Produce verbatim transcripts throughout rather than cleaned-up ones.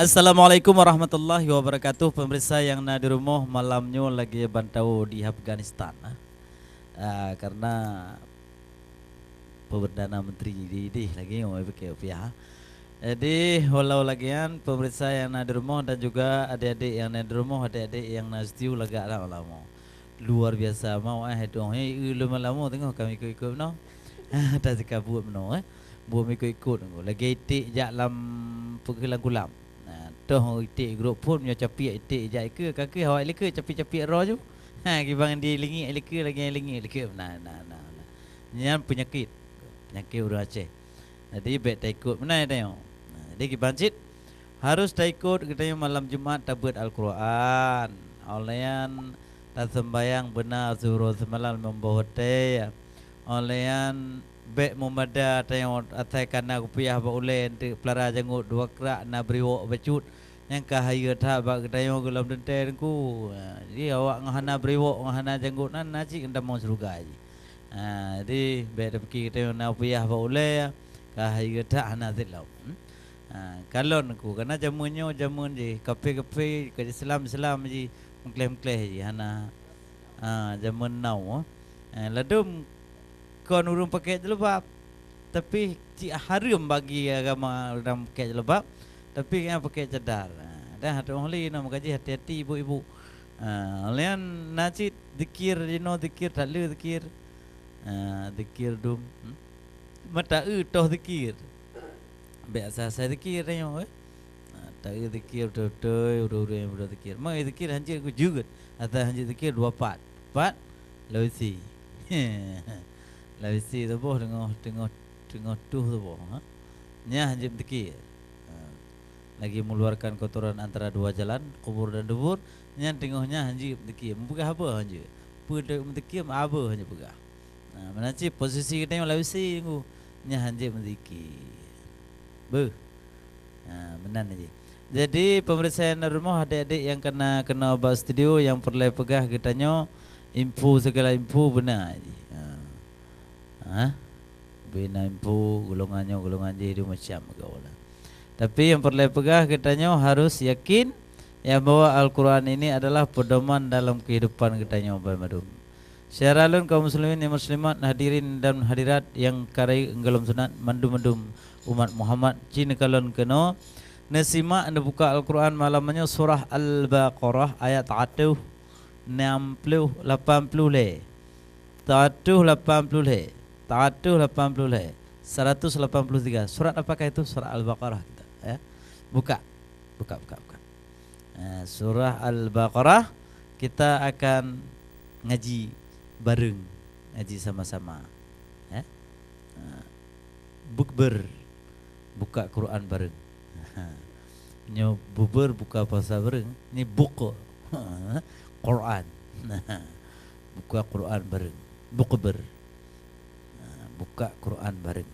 Assalamualaikum warahmatullahi wabarakatuh. Pemirsa nyang na di rumoh, malam nyoe lagèe ban tawoe di Afghanistan, ah. Ah, karena Perdana Menteri di, di lagèe nyoe, oke, oke, ya. Jadi, walau lagèe nyan, pemirsa nyang na di rumoh dan juga adik-adik nyang na di rumoh, adik-adik nyang na studio lagak dah lama. Luar biasa mau, eh, dong, eh, ulôn malam teungoh kami ikut-ikut meunoe. Dah teuka buet meunoe, eh. Buet ikut-ikut. Lagèe iték jak lam, peue keuh, lam kulam. Nah, toh iték groe phôn, nyoe capiek iték jak ikeue, ka keuh awak ileue capiek-capiek roh ju. Ha, kibang di lingik ileue, lagèe lingik ileue. Nah, nah, nah, nah. Nyan peunyakét. Peunyakét ureueng Aceh. Jadi, bèk taikot meunan tanyoe. Nah, jadi kiban cit, harus taikot geutanyoe malam Jumat tabeuet Al-Qur'an. Óh lheueh nyan taseumbayang beuna zuhur seumalam limong boh watèe. Óh lheueh nyan bèk meumada tanyoe asai ka na kupiah bak ulèe, eunteuk peulara janggot dua krak, na beuliwok bacut. Nyang ka hayeue that bak geutanyoe gohlom teuntèe Teungku. Ha, jadi awak ngon hana beuliwok, ngon hana janggot nan, na cit ngon tamong syeuruga jih. Ha, jadi bèk tapike geutanyoe na peuyah bak ulèe, ka hayeue that hana sit lom. Hmm? Ha, kalon Teungku, karena jameun nyoe jameun jih, kaphé-kaphé, ka Islam-Islam jih, meuklèh-meuklèh jih, hana, ha, jameun now. Ha, ladôm kon ureueng pakèk jilbab, tapi cit hareuem bagi agama ureueng pakèk jilbab, tapi nyang pakèk cadar. Ha, dan hana lé nyoe meukaji hati-hati ibu-ibu. Ha, lheueh nyan na cit zikir jinoe, zikir that le zikir. Ha, zikir dum. Hmm? Mata eu toh zikir. Bèk asai-asai zikir tanyoe, eh. Ha, ta eu zikir beutôi-beutôi, ureueng-ureueng nyang beudôh zikir. Meunyoe zikir hanjeuet ku jeuet, asai hanjeuet zikir dua pat. Pat, Lawisi. Lawisi tuboh teungoh, teungoh, teungoh tuh tuboh, ha. Nyan hanjeuet zikir. Ha. Lagi mengeluarkan kotoran antara dua jalan, kubur dan dubur, nyan teungoh nyan hanjeuet zikir. Meupeugah haba hanjeuet. Peue teuk meuzikir, haba hanjeuet peugah. Ha, meunan cit posisi geutanyoe Lawisi Teungku, nyan hanjeuet meuzikir. Beuh. Ha, meunan jih. Jadi, pemirsa nyang na rumoh, adik-adik nyang ka na keunoe bak studio, nyang peureulèe peugah geutanyoe info, segala info beuna jih. Ha. Ha? Bina info, golongan nyoe, golongan jih, dua macam geulah. Tapi nyang peureulèe peugah geutanyoe harus yakin nyang bahwa Al-Quran ini adalah pedoman dalam kehidupan geutanyoe banmandum. Syedara lôn kaum muslimin dan muslimat, hadirin dan hadirat nyang ka rayeuk gohlom sunat, mandum-mandum umat Muhammad, ci neukalon keunoe, neusimak, neubuka Al-Quran malam nyoe, surah Al-Baqarah, ayat seratus enam puluh, lapan puluh lhèe. Seratus lapan puluh lhèe. Seratus lapan puluh lhèe. Seratus lapan puluh tiga. Surat apakah itu? Surat Al-Baqarah kita, ya. Buka. Buka, buka, buka. Ha, surah Al-Baqarah, kita akan ngaji bareng, ngaji sama-sama. Ya. Ha, bukber, buka Quran bareng. Ha. Nyoe bubur buka puasa bareng, ni buku. Ha, Quran. Buka Quran bareng. Bukber. Ha, buka Quran bareng.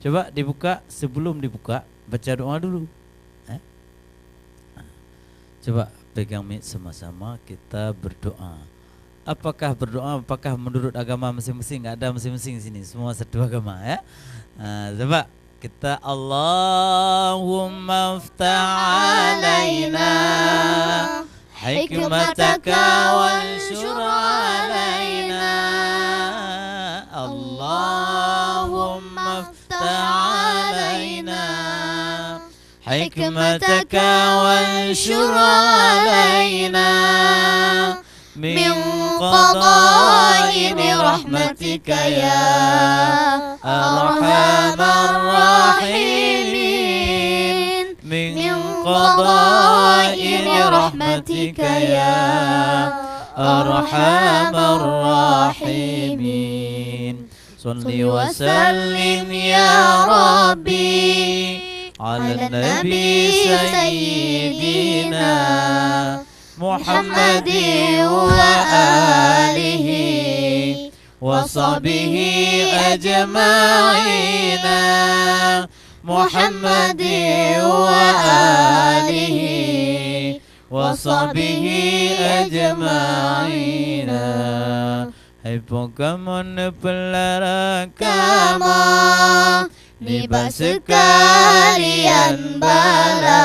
Coba dibuka, sebelum dibuka, baca doa dulu. Eh? Ha. Coba pegang mic sama-sama, kita berdoa. Apakah berdoa, apakah menurut agama masing-masing? Nggak ada masing-masing sini, semua satu agama, ya. Ha, coba kita, Allahumma ftah alaina hikmataka wansyur alaina. Allahumma ftah alaina hikmataka wansyur alaina min khaza'ini rahmatika ya arhamar rahimin. Min khaza'ini rahmatika ya arhamar rahimin. Shalli wa sallim ya Rabbi ala Nabi Sayyidina Muhammadin wa alihi wa sahbihi ajma'ina. Muhammadin wa alihi wa sahbihi ajma'ina. Hai po kamoe neupeulara kamoe nibak seukalian bala.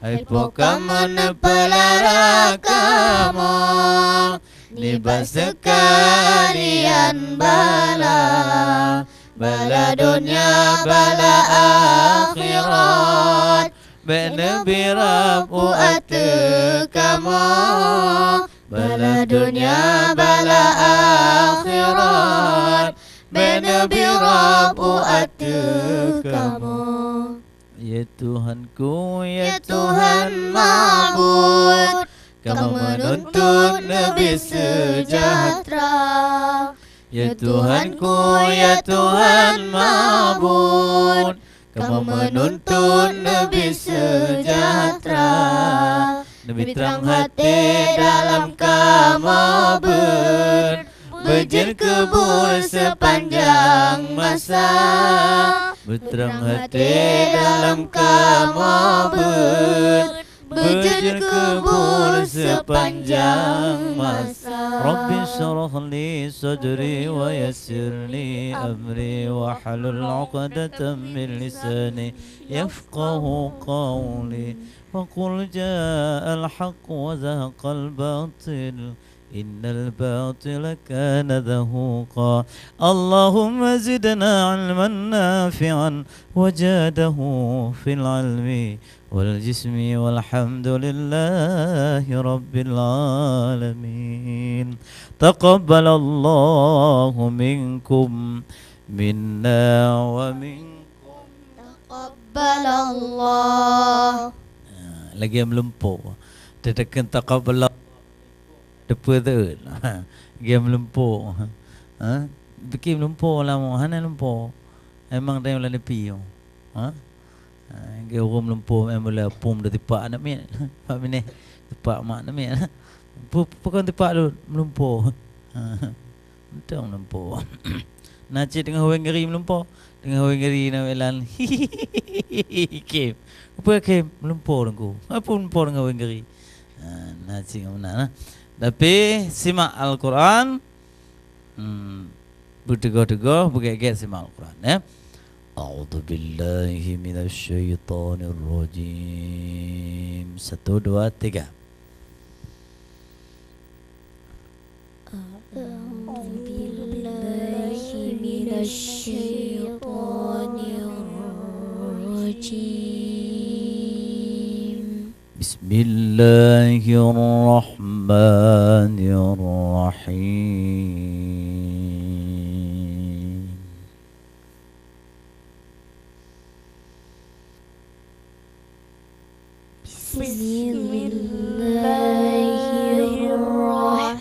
Hai Po kamoe neupeulara kamoe nibak seukalian bala, bala donya, bala akhirat. Bèk neubri rab u ateueh kamoe, bala donya, bala akhirat. Bèk neubri rab u ateueh kamoe. Ya Tuhanku, ya Tuhan Ma'bud, kamoe meununtut neubri seujahteura. Ya Tuhanku, ya Tuhan Ma'bud, kamoe meununtut neubri seujahteura. Neubri trang até dalam kamoe beuet, beujeuet keubur seupanjang masa. Beujeuet trang até dalam kamoe beuet, beujeuet keubur seupanjang masa. Rabbi syrah li sadri wa yassir li amri wahlul 'uqdatam min lisani yafqahu qawli. Wa qul ja'al haqq wa zahaqal batil, innal batila kana zahuqa. Allahumma zidna 'ilman nafi'an wa zadahu fil 'ilmi wal jismi walhamdulillahi rabbil 'alamin. Taqabbalallahu minkum, minna wa minkum. Taqabbalallah. Ha, lagèe meulumpoe. Teuteukheun taqabbalallah. Teupeu teuh. Lagèe meulumpoe. Ha? Biki meulumpoe lama, hana lumpoe. Memang tanyoe lam nepi. Ha? Ha, lagèe ureueng meulumpoe, eh, mula pum dah tipak aneuk miet. Pak Mineh, tipak mak aneuk miet. Pu-, pukon tipak lôn, meulumpoe. Ha. Mantong meulumpoe. Na cit teungoh wéng gari meulumpoe. Teungoh wéng gari na wélan. Khem. Apa khem? Meulumpoe teungku. Apa meulumpoe teungoh wéng gari? Ha, na cit ngon meunan, nah. Tapi simak Al-Quran. Hmm, beuteugoh-teugoh, beugét-gét simak Al-Quran, ya. A'udzubillahi minasyaitonirrajim. Satu, dua, tiga. أعوذ بالله من الشيطان الرجيم. بسم الله الرحمن الرحيم. بسم الله الرحمن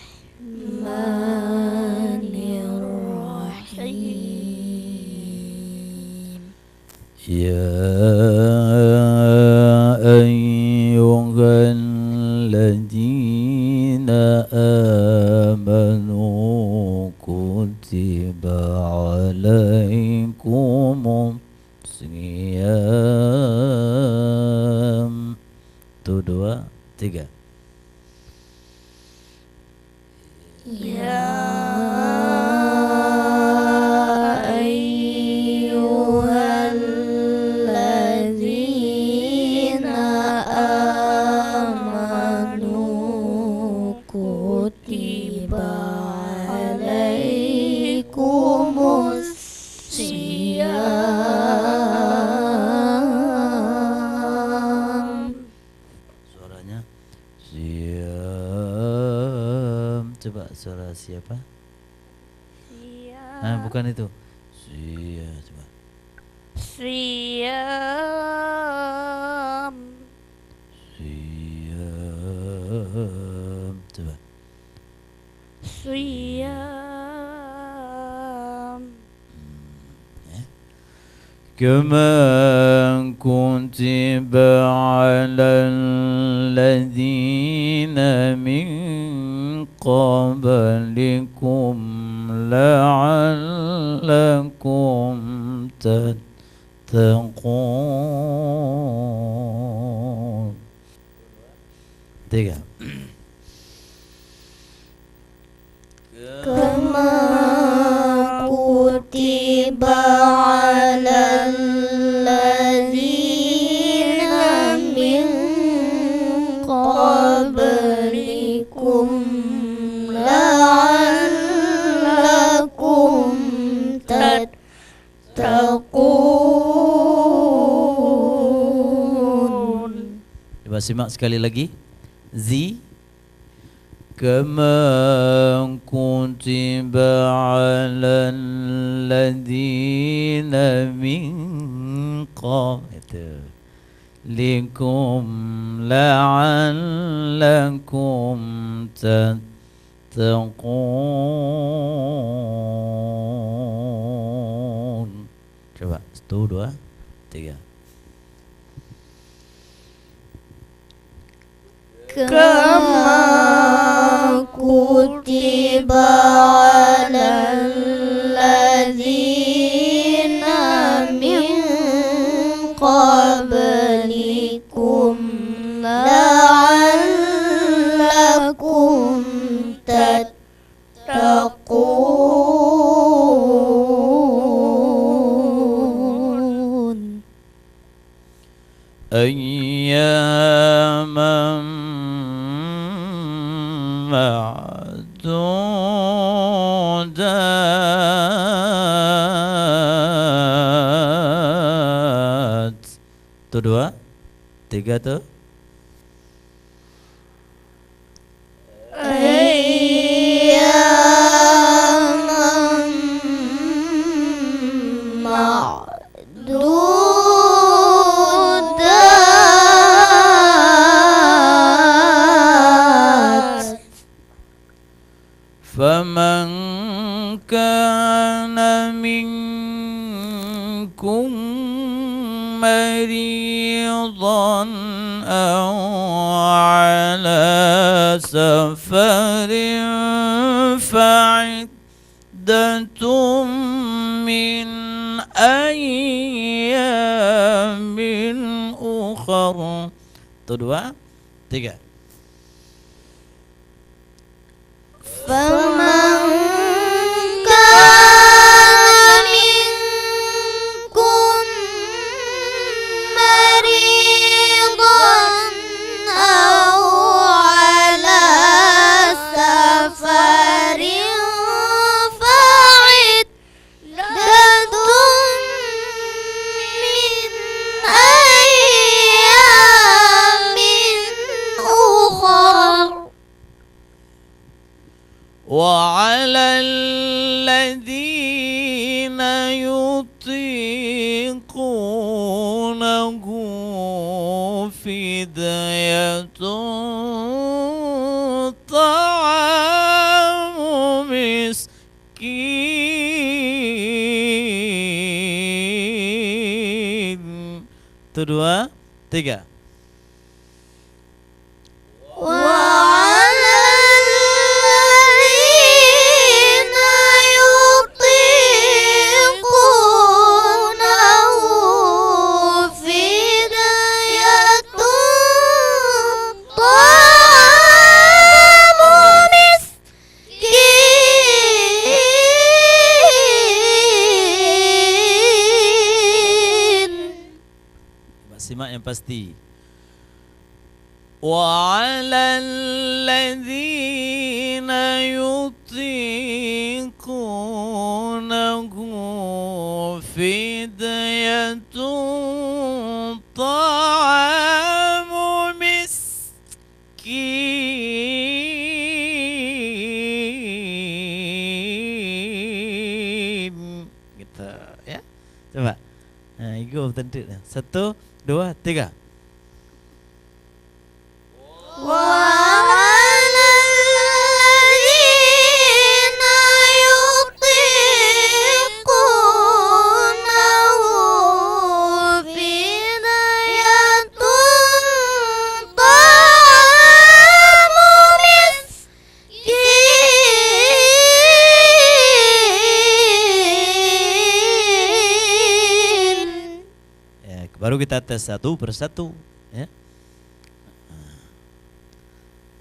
الرحيم. يا أيها الذين آمنوا كتب عليكم الصيام. Satu, dua, tiga. يا أيها الذين آمنوا كتب عليكم الصيام. Suaranya siam. Coba suara siapa? Siam. Ah, bukan itu. Sia, coba. Siam. Siam. Coba. Siam. Hmm, eh. كما كتب على الذين من قبلكم لعلكم تتقون. Tiga. كما كتب على Simak sekali lagi. Zi. كما كتب على الذين من قبلكم لعلكم تتقون. Cuba, satu, dua, tiga. كما كتب على الذين من قبلكم لعلكم تتقون. أياما معدودات. Tu dua, tiga tu. أياما معدودات. فمن كان منكم مريضا أو على سفر فعدة من أيام أخر. Tu dua, tiga. فمن كان منكم مريضا أو على سفر فعدة من أيام أخر. وعلى الذين يطيقونه فدية طعام مسكين. Tu dua, tiga. وعلى الذين يطيقونه فدية طعام مسكين. Simak yang pasti. وعلى الذين يطيقونه فدية طعام مسكين. Gitu, ya. Coba. Ha, igoe beuteuntut. Satu, dua, tiga. وعلى الذين يطيقونه فدية طعام مسكين. Ya, baru kita tes satu per satu, ya.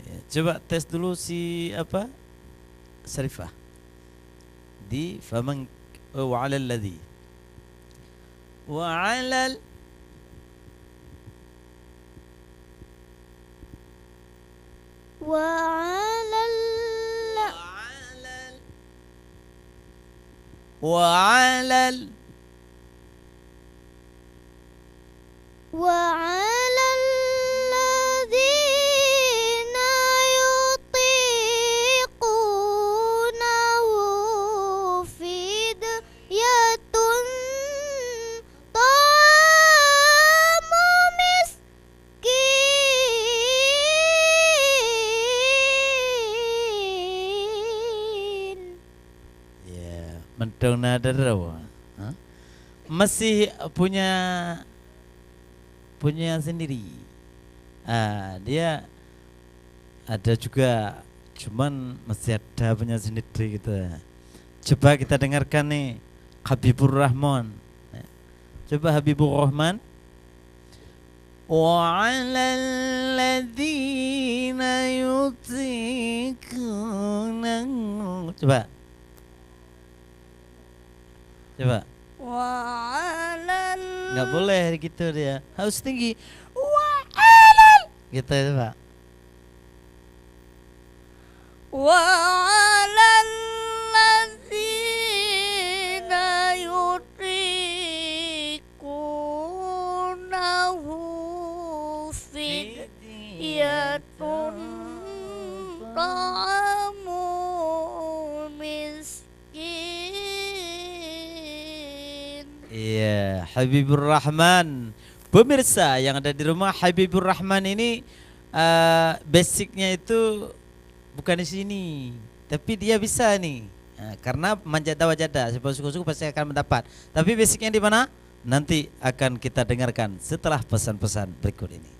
Ya, coba tes dulu si apa? Sarifah. Di faman, eh, wa 'alal ladzi. Wa 'alal Wa 'alal la- Wa 'alal Wa 'alal Mantong na droe. Ha? Masih punya, punya sendiri. Ah, dia ada juga, cuman masih ada punya sendiri kita. Coba kita dengarkan nih, Habibur Rahman. Coba Habibur Rahman. Wa 'alal ladzina yutiqunahu. Coba. Coba. Wa 'alal. Nggak boleh gitu dia. Harus tinggi. Wa 'alal. Gitu, coba. Wa 'alal ladzina yutiqunahu fidyatun ta'amu miskin. Iya, Habibur Rahman. Pemirsa yang ada di rumah, Habibur Rahman ini, eh, basicnya itu bukan di sini, tapi dia bisa nih. Eh, karena manjada wajada, siapa sungguh-sungguh pasti akan mendapat. Tapi basicnya di mana? Nanti akan kita dengarkan setelah pesan-pesan berikut ini.